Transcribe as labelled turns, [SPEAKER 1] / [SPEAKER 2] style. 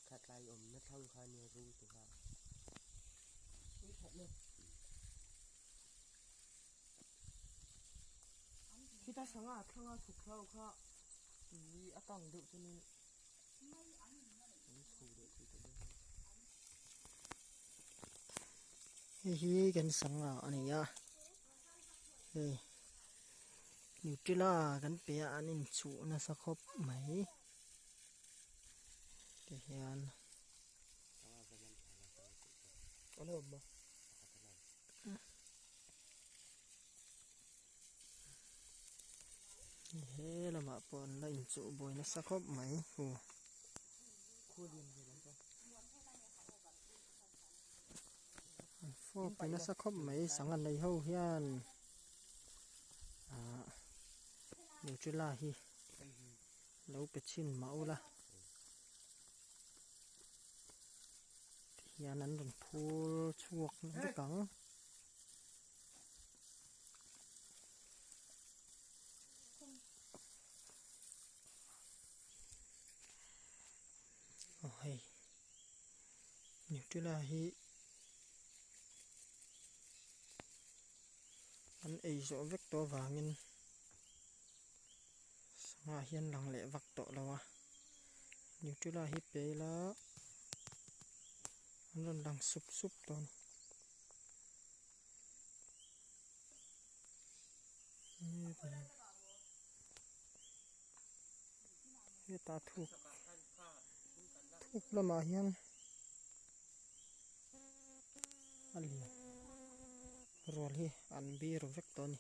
[SPEAKER 1] Khatlai awmna thlang kha nia rul te kha.
[SPEAKER 2] Khita sangha thlanga chhuk thlau kha tui a kang deuh chuanin an chho leh thei tawh dawn.
[SPEAKER 3] Hei hi kan sangha a ni a hei nutella kan pe a an inchuh nasa khawp mai ti hian. He lamah pawh an la inchuh buai nasa khawp mai hu. An fawp nasa khawp mai sangha nei ho hian ah nutella hi lo pe chhin mah ula. Tihian an rawn phur chhuak vek ang. Aw hei Nutella hi an ei zawh vek tawh avangin sangha hian lang leh vak tawh lo a Nutella hi pe ila an rawn lang sup sup tawh a ni. Heta thuk thuk lamah hian a lian rual hi an bir vek tawh a ni.